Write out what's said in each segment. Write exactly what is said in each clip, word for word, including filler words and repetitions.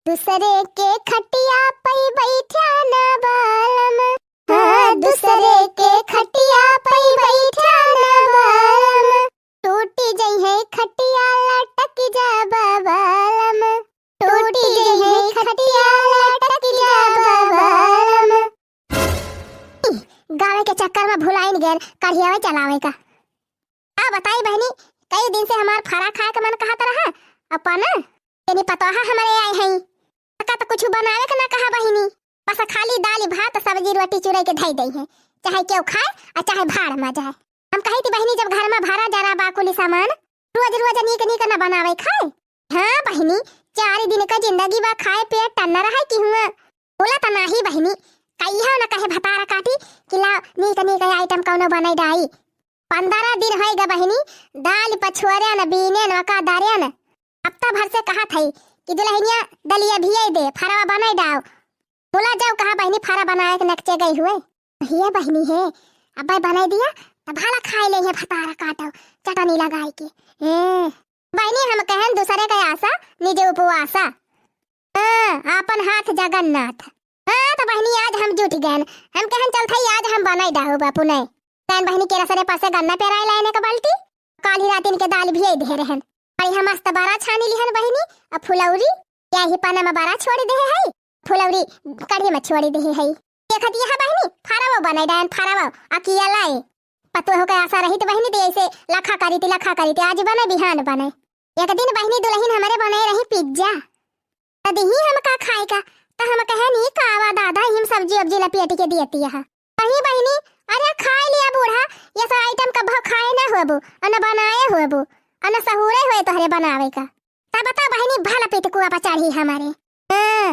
दूसरे के खटिया पई बैठा ना बालम, हाँ, दूसरे के खटिया पई बैठा ना बालम। टूटी जइहे खटिया लटक जाबा बालम, टूटी जइहे खटिया लटक जाबा बालम। गावे के चक्कर में भुलाइन गैन कढ़ियावे चलावे का। आ बताई बहिनी, कई दिन से हमार फरा खाए के मन कहत रहा, अपन तेनी पतोहा हमरे आए हैं, का तो कुछ बनावे के ना कहा बहिनी, बस खाली दाल भात सब्जी रोटी चुरई के धई दई है, चाहे केहू खाए और चाहे भाड़ में जाए। हम कही थी बहिनी, जब घर में भरा जरा बा कुली सामान, रोज रोज नीक नीक न बनावे खाए। हाँ बहिनी, चार दिन का जिंदगी बा, खाए पिए टन्न रहे कि हुआ। बोला त नाही बहिनी, कहियो न कहे भतारा काटी कि ला नीक नीक आइटम कौनो बनाई डाई। पंद्रह दिन होई गा बहिनी, दाल पछुआरे न बीने न का दारे न। हफ्ता भर से कहा थई कि दुल्हनिया दलिया भियाई दे, फरवा बनाई डाओ। बोला जाओ कहा बहिनी, फरा बनाए के नकचे गई हुए। हिया बहिनी है, अब्बे बनाई दिया, त भला खाए ले है भतारा काटो, चटनी लगाई के। ए, बहिनी हम कहन दूसरे के आशा, निजे उपवासा। हाँ, आपन हाथ जगन्नाथ। हाँ, त बहिनी आज हम जुट गएन, हम कहन चल थई आज हम बनाई डाहू बापू नहीं। कहन बहिनी के रसरे पासे गन्ना पेराए लाए ने का बाल्टी, काली रातिन के दाल भियाई दे रहन। बढ़िया मस्त बरा छानी लिहन बहिनी, अब फुलौरी, या ही पाना में बरा छोड़ दे है, फुलौरी कढ़ी में छोड़ दे है। देखत यह बहिनी, फरवो बनाई डायन फरवो, अकिया लाई। पतोह के आशा रही त बहिनी दे ऐसे लखा करी थी, लखा करी थी, आज बने बिहान बने। एक दिन बहिनी दुल्हन हमरे बने रही पिज्जा, त दिही हम का खाए का, त हम कहे नी कावा दादा, हम सब्जी उब्जी लपेट के दियती है। कहीं बहिनी, अरे खाए लिया बूढ़ा, ये सब आइटम कभो खाए ना होबू, अन बनाए होबू, अन सहूरे होए तोहरे बनावे का। तब तो बहिनी भल पिटकुआ पर चढ़ी हमारे। हाँ।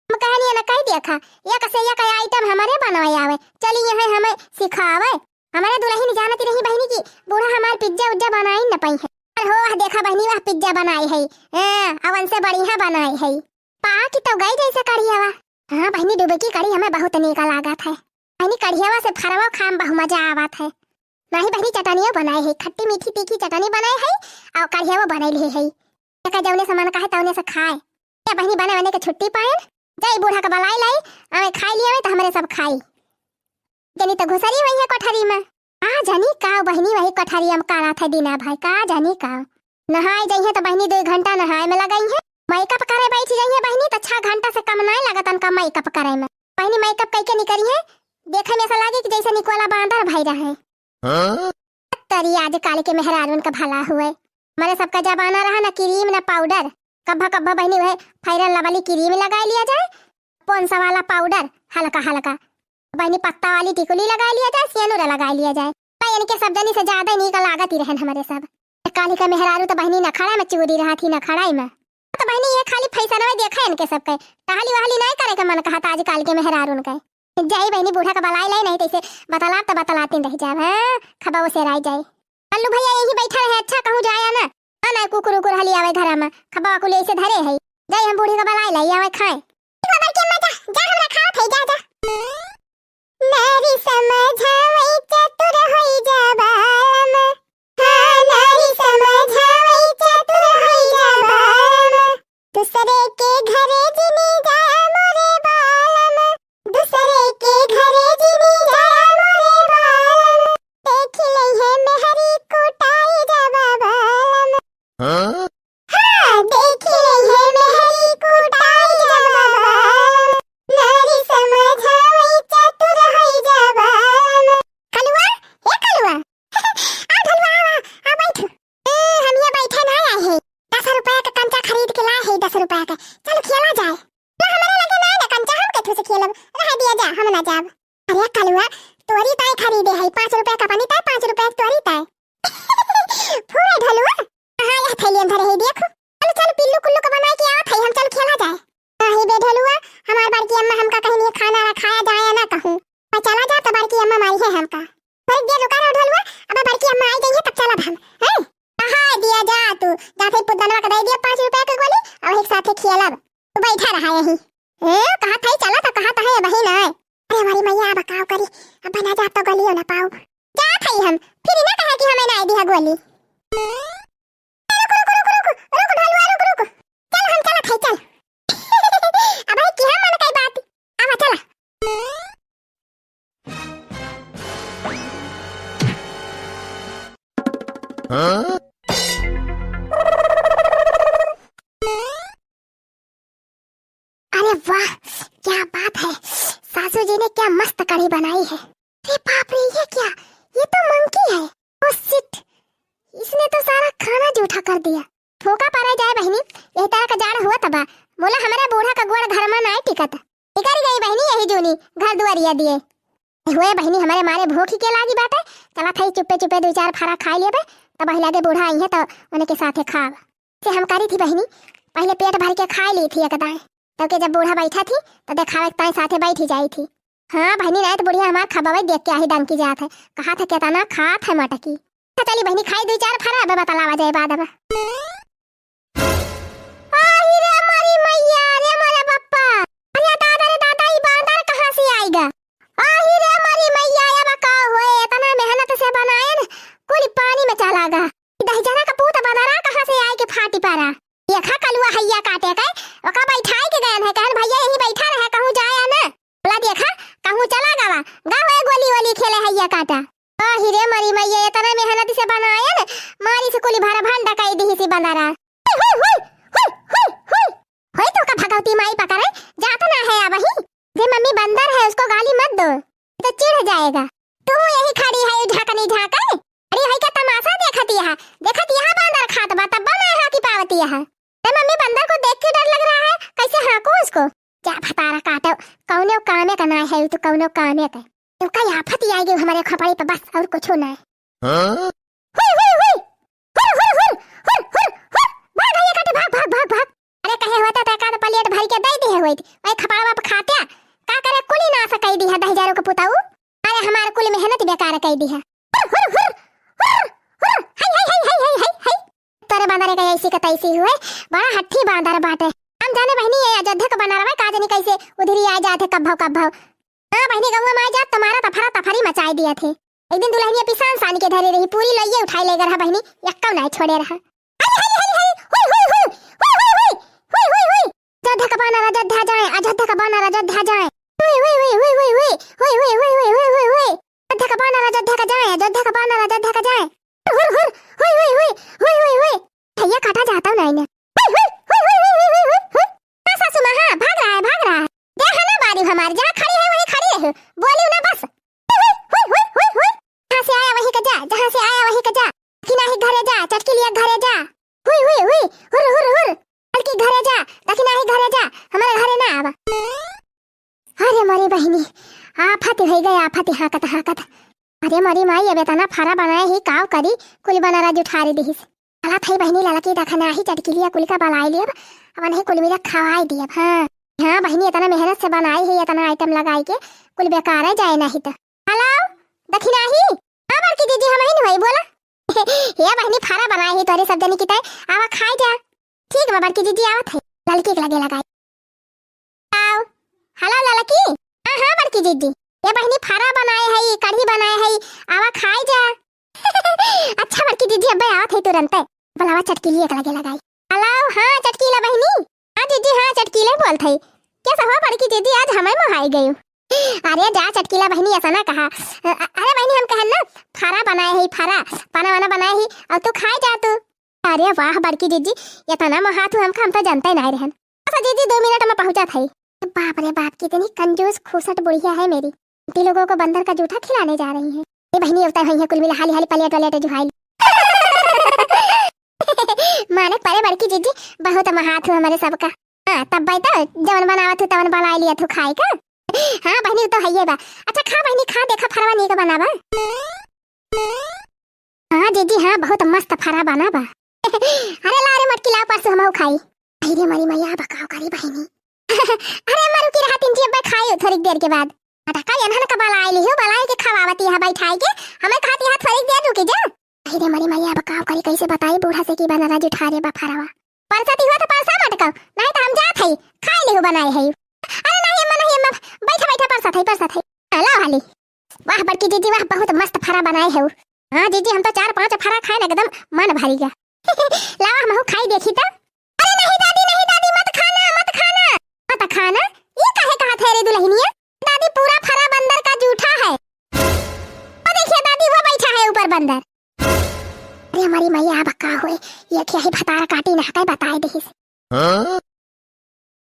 हम कहनी न कह दिया खा, एक से एक आइटम हमारे बनाए आवे, चली यहाँ हमें सिखावे। हमारे दुल्हन जानती रही बहिनी की बूढ़ा हमार पिज्जा उज्जा बनाई न पाई है। अरे हो, वह देखा बहिनी, वह पिज्जा बनाई है। हाँ, अवन से बढ़िया बनाई है। पा की तो गई जैसे कढ़ियावा। हाँ बहिनी, डुबकी कढ़ी हमें बहुत नीक लागत है। बहिनी, कढ़ियावा से फरवा खाम बहु मजा आवत है। नाही बहिनी, चटनियो बनाए है, खट्टी मीठी तीखी चटनी बनाए है और कढ़ियावा बनाए लिए है। एका जौने से मन कहे तौने से खाए। या बहिनी, बने बने के छुट्टी पाएन, जाई बूढ़ा के बलाई लाई, आवे खाए लिए आवे तो हमरे सब खाई। जनी तो घुसरी हुई है कोठरी में। का जानी का बहिनी वही कोठरी में काला था दिना भाई, का जानी का। नहाए जाइए तो बहिनी दो घंटा नहाए में लगाई है, मेकअप करे बैठ जाइए बहिनी तो छह घंटा से कम नहीं लगत उनका मेकअप करे में। बहिनी मेकअप कई के निकली है, देखे में ऐसा लागे कि जैसे निकोला बांदर भाई रहे। हाँ? तरी आजकल के मेहरारून का भला हुए, हमारे सबका जमाना रहा ना क्रीम ना पाउडर, कब्बा कब्बा बहिनी वह Fair and Lovely क्रीम लगाए लिया जाए, Pond's वाला पाउडर हल्का हल्का, बहिनी पत्ता वाली टिकुली लगाए लिया जाए, सेनुरा लगाए लिया जाए। भाई इनके सब जनी से ज्यादा नीक लागत ही रहन हमारे सब। काली का मेहरारू तो बहिनी नखड़ा में चूरी रहा थी, नखड़ा में। तो बहिनी ये खाली फैशन में देखा इनके सबके, टहली वहली नहीं करे के मन कहत आजकल के मेहरारून के। जाई बहिनी बूढ़ा का बलाई लाई, नहीं तो इसे बतलाब तो बतलातीन रह जाब, हाँ, खबा उसे राय जाई। कल्लू भैया यही बैठा रहे, अच्छा कहूँ जाया ना, हाँ ना कुकुर उकुर हली आवे घरा में, खबा कुल ऐसे धरे है। जाई हम बूढ़ी का बलाई लाई, आवे खाए। ठीक बा बड़की अम्मा, जा, जा हमरा खावत है, जा, जा। नारी समझावई चतुर होई जा बालम, हाँ, नारी समझावई चतुर होई जा बालम। दूसरे के घरे जिनी जाया मोरे बालम, दूसरे के घरे जिनी जाया मोरे बालम। देख ले है मेहरी कुटाई जाबा बालम। हाँ? हाँ, देख ले है मेहरी कुटाई जाबा बालम। नारी समझावई चतुर होई जा बालम। कलुआ, ए कलुआ। आ ढलुआ, आवा, आ बैठ। ए, हम ये बैठे ना आए हैं। दस रुपया का कंचा खरीद के लाए हैं, दस रुपया का। चलो खेला जाए। ना, हमारे लगे ना, ना कंचा, हम कैसे से खेलब? रह दिया जा, हम ना जाब। अरे कलुआ, तोरी ताई खरीदे है, पाँच रुपया का पानी ताई, पाँच रुपया की तोरी ताई। फूरे ढलुआ। हाँ, यह थैली अंदर है, देखो। चलो, चलो, पिल्लू कुल्लू का बनाए के आवत है, हम चल खेला जाए। नहीं बे ढलुआ, हमार बड़की अम्मा हमका कहीं नहीं खाना ना खाया जाए ना कहूँ। और चला जा तो बड़की अम्मा मारी है हमका। थोड़ी देर रुका रहो ढलुआ, अब बड़की अम्मा आई गई है तब चलब हम, हैं? कहा दिया जा तू, जाते पुदनवा के दे दिया पाँच रुपया के गोली और एक साथे खेलब। तू बैठा रहा यहीं। ए, कहा था ही चला तो कहा तो है बहिन है। अरे हमारी मैया अब काव करी, अब बना जा तो गोलियो ना पाओ। जा था ही हम, फिर ही ना कहा कि हमें ना दिया गोली। रुक, रुक, रुक, रुक, रुक, ढलुआ, रुक, रुक। चल, हम चलत हई, चल। अरे वाह, क्या बात है, सासू जी ने क्या मस्त कढ़ी बनाई है। अरे बाप रे, ये क्या, ये तो मंकी है। ओ शिट, इसने तो सारा खाना जूठा कर दिया। फूका परे जाए बहिनी, यही तरह का जाड़ हुआ तबा। मोला हमरे बूढ़ा का गोड़ घर में नाय टिकत। निकरी गई बहिनी यही जूनी, घर दुआरिया दिए। हुए बहिनी, हमरे मारे भूख ही के लागी बाटे। चला थई चुप्पे चुप्पे दुई चार फरा खाई लेबे, तब वही लागे बूढ़ा आई है तो उनके साथे खाब। से हम करी थी बहिनी, पहले पेट भर के खाई ली थी एक दाएं, तब के जब बूढ़ा बैठा थी तो देखावे के ताई साथे बैठी जाई थी। हाँ बहिनी, नहीं तो बुढ़िया हमार खबवे देख के आही डंकी जात है, कहा था केतना खात है मटकी। अच्छा चली बहिनी, खाई दुई चार फरा, अबे बतलावा जाए बाद में। आही रे मोरी मैया, रे मोरे बप्पा, अरे दादा रे दादा, ई बांदर कहाँ से आइगा? आही रे मोरी मैया, अब का होए, इतना मेहनत से बनाएन, कुल पानी में चला गा। दहिजरा का पूत बंदरा कहाँ से आए के फाटी पारा? देखा कलुआ हैया काटे के, ओका बैठाए के गयन है, कहन भैया यहीं बैठा रहे, कहूँ जाए ना। बोला देखा, कहूँ चला गवा, गा होए गोली वोली खेले हैया काटा। आही रे मरी मैया, इतना मेहनत से बनाएन, मारी से कुली भर भंडा कई दिही सी बंदरा। हुई, हुई, हुई, हुई, हुई। होई तो का भगवती माई पकड़े, जात ना है अब ही। जे मम्मी बंदर है, उसको गाली मत दो, तो चिढ़ जाएगा। तू यही खड़ी है झाकनी झाके, अरे है का तमाशा देखत यह, देखत यह बांदर खात बा, तब ना है कि पावत यह। अरे मम्मी, बंदर को देख के डर लग रहा है, कैसे हाँकूं उसको? जा भतारा काटो, कौनो कामे का ना है तू, कौनो कामे का। तू का आफत ही आएगी हमारे खोपड़ी पे बस, और कुछ ना है। हाँ? हुई, हुई, हुई। हुर, हुर, हुर, हुर, हुर, हुर। भाग भैया काटे, भाग, भाग, भाग, भाग। अरे कहे होता तो एकाध प्लेट भर के दे दिहे होइत। वही खपड़वा पे खात्या। का करे कुली नास कई दिहा दहिजरो के पुताऊ। अरे हमार कुल मेहनत बेकार कई दिहा। हुर, हुर, हुर, हुर, हुर। हाय, हाय, हाय। तोरे बांदर के ऐसी के तैसी हुए, बड़ा हठी बांदर बाटे। हम जाने बहिनी, ये अयोध्या के बांदरवा का जानी कैसे उधरी आ जात है कब्भव कब्भव। हाँ बहिनी, गौवा में आ जात तो मारा तफरा तफरी मचाई दिया थे। एक दिन दुल्हनिया पिसान सान के धरे रही, पूरी लइये उठाई ले रहा बहिनी, यक्कव नाय छोड़े रहा। हरी, हरी, हरी, हरी, हुई, हुई, हुई, हुई, हुई, हुई, हुई, हुई, हुई। अयोध्या का बानर अयोध्या जाए, अयोध्या का बानर अयोध्या जाए। हुई, हुई, हुई, हुई, हुई, हुई। अयोध्या का बानर अयोध्या का जाए, अयोध्या का बानर अयोध्या का जाए। हुर, हुर, हुर, हुई, हुई, हुई, हुई, हुई, हुई। भैया काटा जाता नहीं ने। हुई, हुई, हुई, हुई। हाँ, सासू माँ, हाँ, भाग रहा है, भाग रहा है। देह ना बारी हमार, जहाँ खड़ी है, वहीं खड़ी रहो। बोली ना बस। हुई, हुई, हुई, हुई, हुई। जहाँ से आया, वहीं का जा, जहाँ से आया, वहीं का जा। दखिना ही घरे जा, चटकी लिया घरे जा। हुई, हुई, हुई, हुर, हुर, हुर। बल्कि घरे जा, दखिना ही घरे जा, हमारे घरे ना आवा। अरे मोरी बहिनी, आफत होइ गए, आफत हाँकत हाँकत। अरे मोरी माई, अब एतना फरा बनाए ही, काव करी, कुल बनरा जुठारी दिहिस। चला थई बहिनी, ललकी दखिना ही चटकिलिया कुल का बलाई लियब, अब नहीं कुल मिला खवाई दियब। हाँ, हाँ बहिनी, एतना मेहनत से बनाई ही, एतना आइटम लगाई के, कुल बेकार जाए नहीं तो। हेलो, दखिना ही? हाँ बड़की जीजी, हम ही नहीं बोला। हे बहिनी, फरा बनाए ही तोरे सब जनी की तय, आवा खाए जा। ठीक बा बड़की जीजी, आवत है, ललकी के लगे लगाई। आओ। हेलो ललकी। हाँ, हाँ बड़की जीजी। ये बहिनी फरा बनाए है, कढ़ी बनाए है, आवा खाए जा। अच्छा बड़की जीजी, अब्बे आवत है तुरंते। बुलावा चटकीले के लगे लगाई। हेलो, हाँ चटकीला बहिनी। हाँ जीजी, हाँ चटकीले बोलत है। कैसा हो बड़की जीजी, आज हमें मोहाई गई। अरे जा चटकीला बहिनी, ऐसा ना कहा। अ-, अरे बहिनी, हम कहन ना, फरा बनाए है, फरा, पाना वाना बनाए है, और तू खाए जा तू। अरे वाह बड़की जीजी, इतना मोहात हूँ हमका, हम तो जानते नहीं रहन। अच्छा जीजी, दो मिनट में पहुँचा था। बाप रे बाप, कितनी कंजूस खूसट बुढ़िया है मेरी। आंटी लोगों को बंदर का जूठा खिलाने जा रही है। ए बहिनी, उतर हुई है, कुल मिला हाली हाली प्लेट व्लेट जुहाई। माने परे बड़की जीजी, बहुत मोहात हूँ हमारे सबका। हाँ, तब भाई तो जवन बनावत हूँ तवन बनाए लिया तू खाए का। हाँ बहिनी, उ तो हइये बा। अच्छा खा बहिनी, खा, देखा फरवा नीक बना बा। हाँ जीजी, हाँ, बहुत मस्त फरा बना बा। अरे ला रे मटकी, ला परसों हमहू खाई। अरे मोरी मैया, बकाव करी बहिनी। अरे मरु की रहतिन जी, अब्बे खाई थोड़ी देर के बाद। अटका एनहन का बलाई लिहू, बलाई के खवावत यहाँ बैठाई के, हमें कहत यहाँ थोड़ी देर रुकी जा। अरे मोरी मैया, बकाव करी, कैसे बताई बूढ़ा से कि बनरा जुठारे बा फरवा। परसती हुआ तो परसा मटकाओ, नहीं तो हम जात हई, खाई लिहू बनाए हई। अरे नहीं अम्मा, नहीं अम्मा, बैठा बैठा, परसत हई, परसत हई। हाँ, लाओ हाली। वाह बड़की जीजी वाह, बहुत मस्त फरा बनाए है। हाँ जीजी, हम तो चार पांच फरा खाए ना, एकदम मन भरी गया। लावा हमहू खाई देखी तो। अरे नहीं दादी, नहीं दादी, मत खाना, मत खाना। मत खाना? ये काहे कहा थे रे दुल्हनिया? दादी, पूरा फरा बंदर का जूठा है। वो देखिए दादी, वो बैठा है ऊपर बंदर। अरे हमारी मैया अब का होए, ये क्या ही भतार काटी ना कई बताए दिहिस।